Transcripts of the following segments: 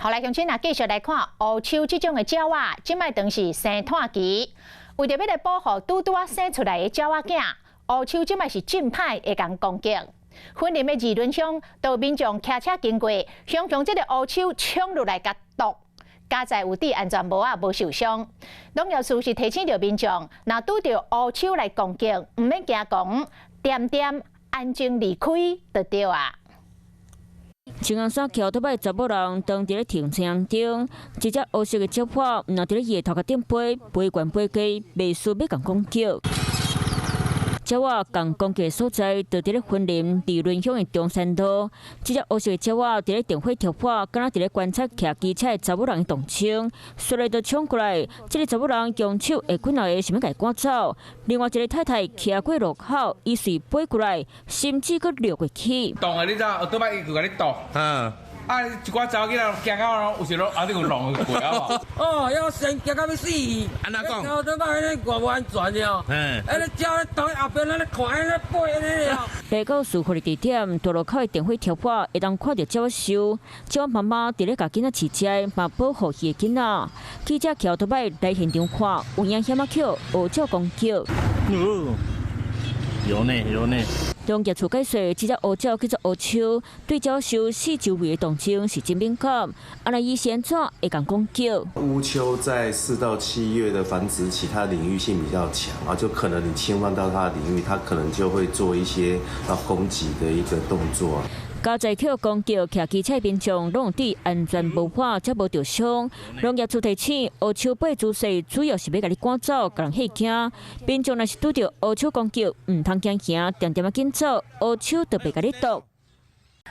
好來，鄉親啊，繼續來看烏鶖這種的鳥仔，這擺當是生湠期，為著欲來保護拄拄仔生出來的鳥仔囝，烏鶖這擺是真歹會共攻擊。雲林的二崙鄉，有民眾騎車經過，雄雄這个烏鶖衝入來共啄，佳哉有戴安全帽仔，無受傷。農業處是提醒著民眾，若拄著烏鶖來攻擊，毋免驚狂，恬恬安靜離開就對啊。青紅山橋頭擺查某人當佇咧停車頂，一隻烏色的鳥仔，毋若佇咧伊的頭殼頂飛，飛懸飛低，袂輸欲共攻擊。鳥仔共攻擊的所在，就佇咧雲林二崙鄉的中山路。這隻烏色的鳥仔佇咧電火柱仔，敢若佇咧觀察騎機車的查某人的動靜，倏咧就衝過來。這个查某人用手會滾來想欲共伊趕走。另外一个太太騎過路口，伊隨飛過來，甚至閣掠過去。擋的你知影？倒擺伊就共你擋。啊！一寡查某囡仔驚到有時攏啊，你有弄過啊？哦，要先驚到欲死。按怎講？後頭擺彼個偌無安全了。啊，你鳥咧擋後邊，咱咧看，咧飛按呢了。來到事發的地點，大路口的電火柱仔會當看著鳥仔獸，鳥媽媽佇咧共囡仔飼食，嘛保護伊的囡仔。記者騎歐多擺來現場看，有影險仔予烏鳥攻擊。有呢，有呢。農業處解說，這隻烏鳥叫做烏鶖，對鳥獸四周圍的動靜是真敏感。啊，若伊是按怎會共攻擊？烏鶖在4到7月的繁殖期，它領域性比較強啊，就可能你侵犯到它的領域，它可能就會做一些啊攻擊的一個動作。佳哉予攻擊，騎機車民眾攏戴安全帽仔，才無著傷。農業處提醒，烏鶖飛姿勢主要是欲共你趕走，共人嚇驚。民眾若是拄著烏鶖攻擊，毋通驚嚇，恬恬仔緊走，烏鶖就袂共你啄。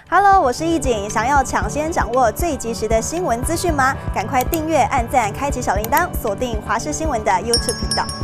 Hello，我是易景，想要搶先掌握最及時的新聞資訊嗎？趕快訂閱、按讚、開啟小鈴鐺，鎖定華視新聞的 YouTube 頻道。